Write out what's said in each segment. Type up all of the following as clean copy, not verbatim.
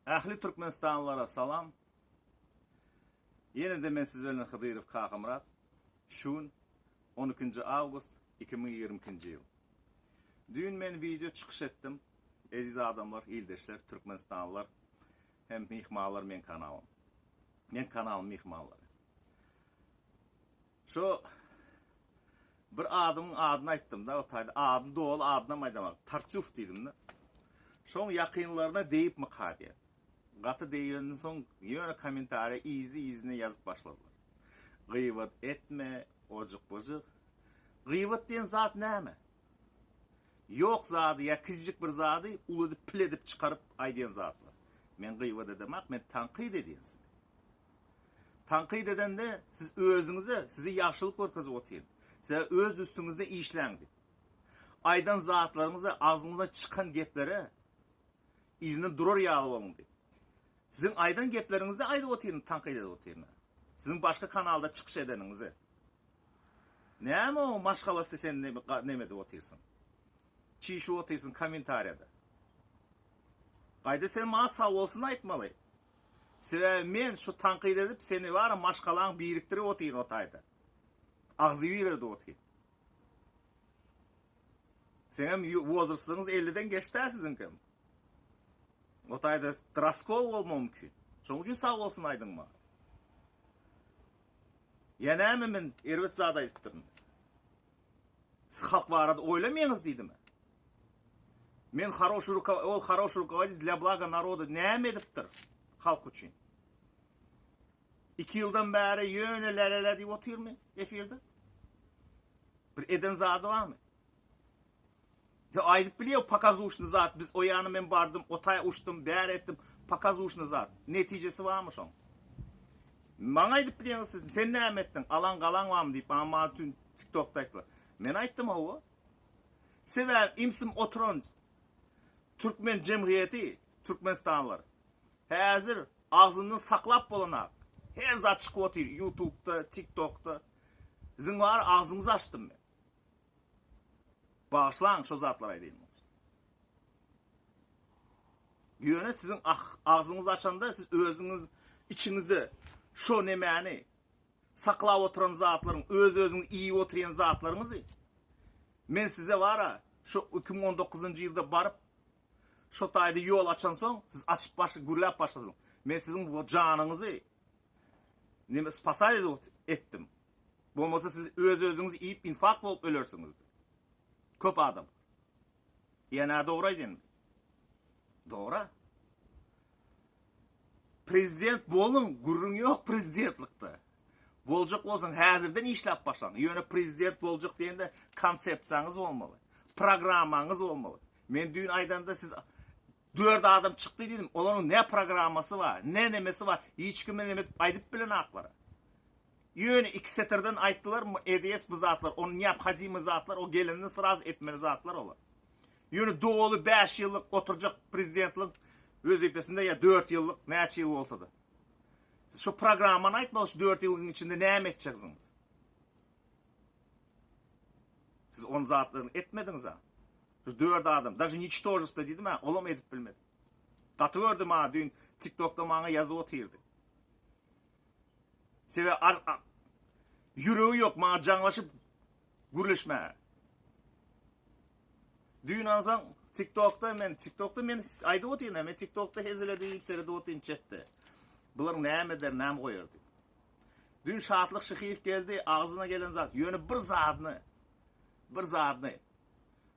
Ähli Türkmenistanlylara salam. Ýene-de men siz bilen Hydyrow Kakamyrat. Şu gün 12-nji awgust 2022-nji ýyl. Düýn men wideo çykyş etdim. Eziz adamlar, ildeşler, türkmenistanlylar hem myhmanlar meň kanalym. Meň kanalym myhmanlary. Şu bir adamyň adyny aýtdym-da, o taýda adyny doly adynam aýdamak. Tartýuf diýdim-de. Şoň ýakynlaryna deýipmika diýen. Gaty deýenden soň ýöne kommentariýa yzly-yzyna ýazyp başladylar. Gyýbat etme, ojuk-bujuk. Gyýbat diýen zat näme? Ýok zady ýa kiçijik bir zady uly edip pil edip çykaryp aýdýan zatlar. Men gyýbat edemak, men tankyt edýän sizi. Tankyt edende siz özüňize size ýagşylyk görkezip otyryn. Size öz üstüňizde işläň diýip. Aýdan zatlaryňyza agzyňyzdan çykan geplere yzyndan durar ýaly boluň diýip. Siziň aýdan gepleriňizde aýdyp otyryn, tankyt edip otyryn. Siziň başga kanalda çykyş edeniňizi. Näme o maşgalasy sen neme edip otyrsyň? Çişip otyrsyň kommentariýada. Gaýda sen maňa sag bolsun aýtmaly. Sebäbi men şu tankyt edip seni bara maşgalaň birikdirip otyryn o taýda. Agzybir edip otyryn. Seňem wozrastyňyz 50-den geçdä siziňkem. O taýda raskol bolmagy mümkin. Şonuň üçin sag bolsun aýdyň maňa. Ýa näme men erbet zat aýdypdyryn. Siz halk barada oýlamaýaňyz diýdimi? Men haroşy ol haroşy rukovoditelь dla blaga naroda näme edipdir halk üçin? 2 ýyldan bäri ýöne lälälä diýip otyrmy efirde? Bir eden zady barmy? De aýdyp bilýär pokazuşny zat biz o ýana men bardym o taý uçdum bäri etdim pokazuşny zat netijesi barmy şoň? Maňa aýdyp bilýäňiz siz sen näme etdiň alan galaň barmy diýip maňa maňa tün tiktokda aýtdylar. Men aýtdym hawa. Sebäbi imsim oturan türkmen jemgyýeti türkmenistanlylar häzir agzyndan saklap bolanak her zat çykyp otyr ýutubda tiktokda siziň bar agzyňyzy açdym men. Bagyşlaň şo zatlary aýdaýyn bolsa. Ýöne siziň ah, agzyňyzy açanda siz özüňiz içiňizde şo nemäni saklap oturan zatlaryň öz-özüňiz iýip oturýan zatlaryňyzy men size bara şo 2019-njy ýylda baryp şo taýda ýol açansoň siz açyp baş gürläp başladyňyz. Men siziň janyňyzy neme spasat edip etdim. Bolmasa siz öz-özüňizi iýip infarkt bolup ölersiňiz. Köp adam. Ýa nädogry aýdýan? Dogry. Prezident boluň, gürrüň ýok prezidentlikde. Boljak bolsaň häzirden işläp başlaň. Ýöne prezident boljak diýende konsepsiýaňyz bolmaly. Programmaňyz bolmaly. Men düýn aýdanda siz dört adam çykdy diýdim. Olaryň ne programmasy bar, ne nemesi bar, hiç kime neme aýdyp bilenaklar. Ýöne iki setirden aýtdylar EDS bu zatlar, on neobhodimy zatlar, o gelende sraz etmeli zatlar olar. Ýöne doly 5 ýyllyk oturjak prezidentlik wezipesinde ýa 4 ýyllyk näçe ýyl bolsa-da. Siz şu programmany aýtmaly şu 4 ýylyň içinde näme etjeksiňiz? Siz on zatlaryny etmediňiz ha. Şu 4 adam, daže niçtožestvo diýdim ha, olam edip bilmedi. Gaty gördüm ha, düýn TikTokda maňa ýazyp otyrdy. Sebäbi ýüregi ýok maňa jaňlaşyp gürleşmäge. Düýn alsaň TikTokda men TikTokda men aýdyp otyryn men TikTokda hezil edip seredip otyryn chatde. Bular näme eder, näme goýar diýip. Düýn Şatlyk Şyhyýew geldi, agzyna gelen zat, ýöne bir zadyny bir zadyny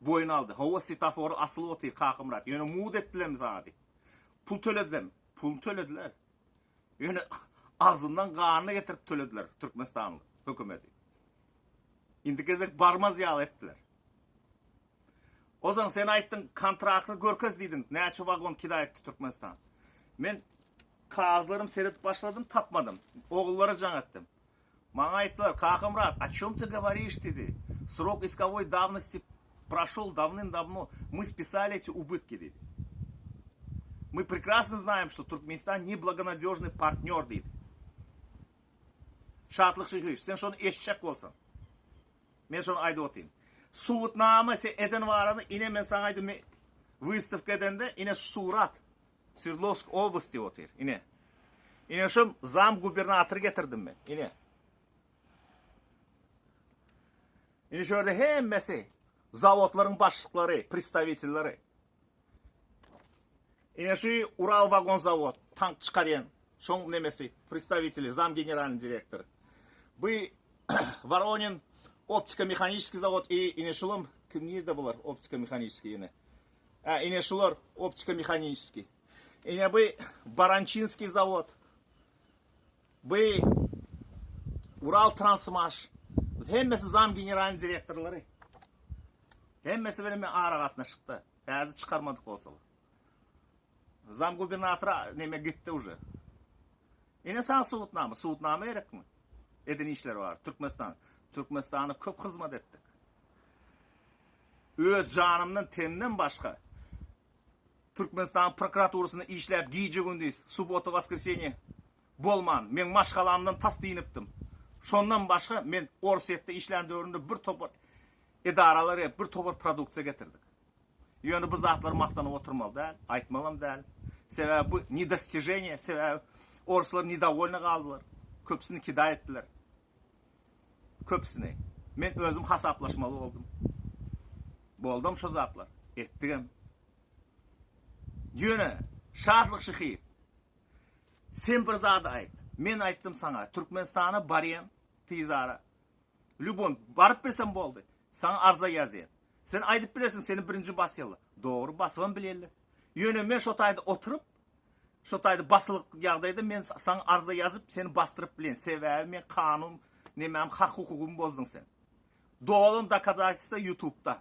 boýun aldy. Hawa svetofory asylyp otyr Kakamyrat. Ýöne mud etdilermi saňa diýip. Pul töledilermi? Puluny tölediler. Ýöne agzyndan ganyny getirip tölediler Türkmenistanyň hökümeti. Indi gezek barmaz ýaly etdiler. Ozan sen aýtdyň kontrakty görkez diýdiň. Näçe wagon kida etdi Türkmenistan. Men kagyzlarym seredip başladym, tapmadym. Ogullara jaň etdim. Maňa aýtdylar, Kakamyrat, o çem ty govoriş diýdi. Srok iskovoý dawnosti proşol dawnym-dawno, my spisali eti ubytki diýdi. My prekrasno znaýem, şto Türkmenistan neblagonadežnyý partnýor diýdi. Şatlyk Şyhyýewiç, sen şony eşitjek bolsaň. Men şony aýdyp otyryn. Subutnama sen eden barada ine men saňa aýdym, wystawka edende ine şu surat. Swerdlowsk oblast diýip otyr. Ine. Ine şu zam gubernatory getirdim men. Ine. Ine şu ýerde hemmesi zawodlaryň başlyklary, predstavitelleri. Ine şu Ural vagon zawod, tank çykarýan, şoň nemesi, predstaviteli, zam generalnyý direktor. Bu Voronin optiko-mehaniçeskiý zawod i ine şulam kim nirde bular optiko-mehaniçeskiý ine. Hä ine şular optiko-mehaniçeskiý. Ine bu Barançinskiý zawod. Bu Ural Transmaş. Hemmesi zam generalnyý direktorlary. Hemmesi bilen men aragatnaşykda. Häzir çykarmadyk bolsalar. Zam gubernatora neme gitdi uje. Ine saňa subutnama, subutnama gerekmi? Eden işleri bar. Türkmenistan. Türkmenistana köp hyzmat etdik. Öz janymdan, tenimden başga Türkmenistan prokuraturasynda işläp gije-gündiz, subota, waskreseniýe bolman, meň maşgalamdan tas dynypdym. Şondan başga men Orsýetde işlän döwrümde bir topar edaralar gelip, bir topar produksiýa getirdik. Ýöne bu zatlary magtanyp oturmaly däl, aýtmalam däl. Sebäbi bu nedostiženiýe, sebäbi orslar nedowolny galdylar. Köpüsini kida etdiler. Köpüsini. Men özüm hasaplaşmaly boldum. Boldam şo zatlar. Etdigem. Ýöne Şatlyk Şyhyýew, sen bir zady aýt. Men aýtdym saňa, Türkmenistana barýan tizara. Lýubon, baryp bilsem boldy. Saňa arza ýazýan. Sen aýdyp bilersiň, seni birinji basýarlar. Dogry, basybam bilýärler. Ýöne men şo taýda oturyp, şo taýda basylyk ýagdaýda men saňa arza ýazyp, seni basdyryp bilen. Sebäbi men kanun nemäm hak-hukugymy bozduň sen. Doly dokazatelstwo ýutubda.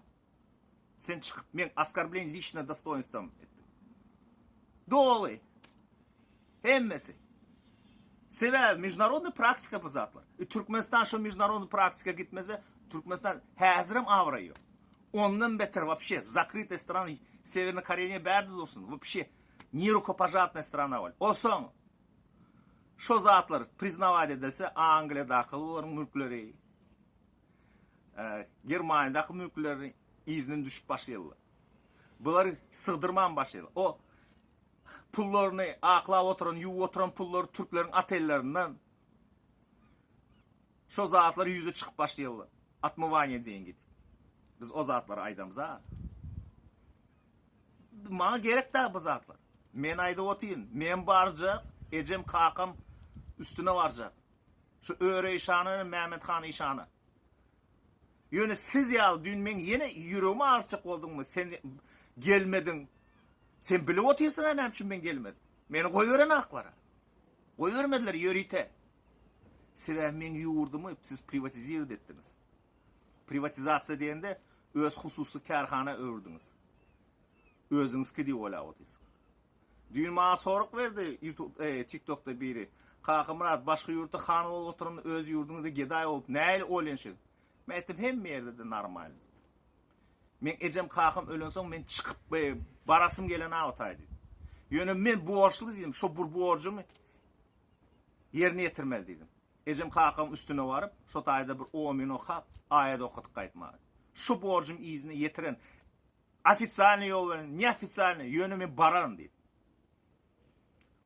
Sen çykyp men oskorbleniýe liçnogo dostoýnstwam etdiň. Doly. Hemmesi. Sebäbi mejnarodnyý praktika bu zatlar. E, Türkmenistan şo mejnarodnyý praktika gitmese, Türkmenistan häzirem abraýy ýok. Ondan beter wapşe zakrytая strana Sewernyý Koreýa bärde dursun. Wapşe nerukopожатная strana bol. Osoň şo zatlar priznawać edilse Angliýadaky olaryň mülkleri, e, Germaniýadaky mülkleri yzyndan düşüp başlaýarlar. Bulary sygdyrman başlaýarlar. O Pullaryny aklap oturan, ýuwup oturan pullary türkleriň otellerinden şo zatlar ýüze çykyp başlaýarlar. Otmywaniýe dengi diýip. Biz o zatlary aýdamyza. Maňa gerek däl bu zatlar. Men aýdyp otyryn. Men barjak, ejem, kakam üstüne barjak. Şu Öre işana bilen Mehmet han işana. Ýöne siz ýaly düýn meň ýene ýüregimi agyrtjak bolduňmy? Sen gelmediň. Sen bilip otyrsyň-a näme üçin men gelmedim. Meni goýberenaklar-a. Goýbermediler ýörite. Sebäbi meň ýurdumy siz priwatizirowat etdiňiz. Priwatizasiýa diýende öz hususy kärhana öwürdiňiz. Özüňizki diýip oýlap otyrsyňyz. Düýn maňa sorag berdi YouTube, e, TikTokda biri. Kakamyrat, başga ýurtda han bolup oturan öz ýurduňyzda gedaý bolup nähili oýlanşyň? Men aýtdym, hemme ýerde-de normal. Men ejem kakam ölensoň men çykyp e, barasym gelen awtaý diýdim. Ýöne men borçly diýdim, şo bir borjumy ýerine ýetirmeli diýdim. Ejem kakam üstüne baryp, şo taýda bir omyn okap, aýat okadyp gaýtmaly. Şu borjum yzyna ýetiren Ofitsialnyý ýol bilen, neofitsialnyý, ýöne men bararyn diýdi.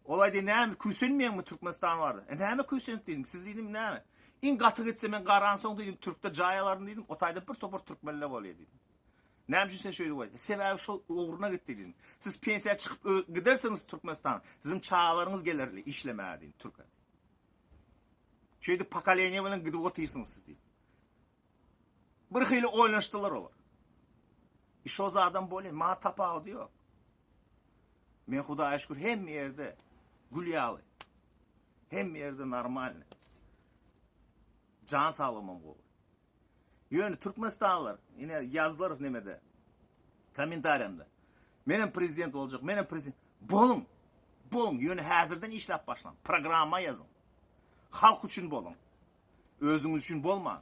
Ol aýdy, näme, küýsenmeýäňmi Türkmenistan barada? E näme küýsenip diýdim, siz diýdim, näme? Iň gaty gitse men garansoň diýdim, türkde jaý alaryn diýdim, o taýda bir topar türkmenler bolýar diýdim. Näme üçin sen şeýdip aýtdyň? Sebäbi şol ugruna gitdi diýdim. Siz pensiýa çykyp gidersiňiz Türkmenistana, siziň çagalaryňyz geler işlemäge diýdim türke. Şeýdip pokoleniýe bilen gidip otyrsyňyz siz diýdim. Bir hili oýlanyşdylar olar. Şo zadam bolýar, maňa tapawudy ýok. Men Hudaýa şükür hemme ýerde gül ýaly. Hemme ýerde normalny. Jan saglygymam gowy. Ýöne türkmenistanlylar, ine ýazdylar nemede, kommentariýamda. Menem prezident boljak, menem prezident. Boluň, boluň, ýöne häzirden işläp başlaň, programma ýazyň. Halk üçin boluň. Özüňiz üçin bolmaň.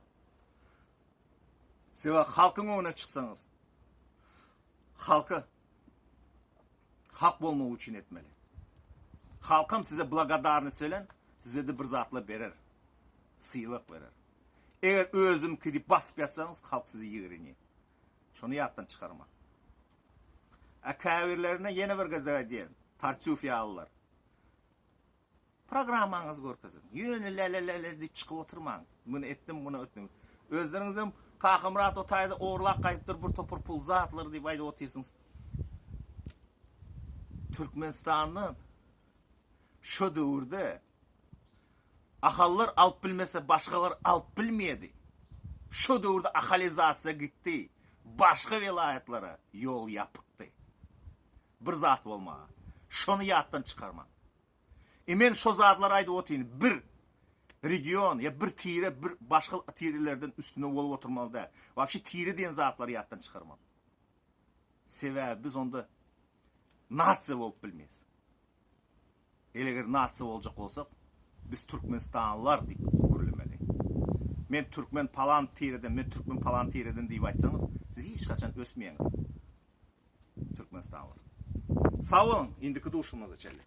Sebäbi halkyň öňüne çyksaňyz, halka hak bolmagy üçin etmeli. Halkam size blagodarnost bilen size-de bir zatlar berer. Sylag berer. Eger özümki diýip basyp ýatsaňyz, halk sizi ýigrenýär. Şony ýatdan çykarmaň. A käbirlerine ýene bir gezek aýdýan. Tartýuf ýalylar. Programmaňyzy görkeziň. Ýöne lä-lä-lä-lä diýip çykyp oturmaň. Muny etdim, muny etdim. Özleriňizem Kakamyrat o taýda ogurlap gaýypdyr bir topar pul zatlary diýip aýdyp otyrsyňyz. Türkmenistanda şo döwürde Ahallar alyp bilmese başgalar alyp bilmeýedi. Şo döwürde ahalizasiýa gitdi. Başga welaýatlara ýol ýapykdy. Bir zat bolmaga. Şony ýatdan çykarmaň. E men şo zatlary aýdyp otyryn. Bir region ýa bir tire bir başga tirelerden üstüne bolup oturmaly däl. Wapşe tire diýen zatlary ýatdan çykarmaly. Sebäbi biz onda nasiýa bolup bilmeýäs. Eger nasiýa boljak bolsak, biz türkmenistanlylar diýip gürlemeli. Men türkmen palan tireden, men türkmen palan tireden diýip aýtsaňyz, siz hiç haçan ösmeýäňiz. Türkmenistanlylar. Sag boluň, indiki duşuşygymyza çenli.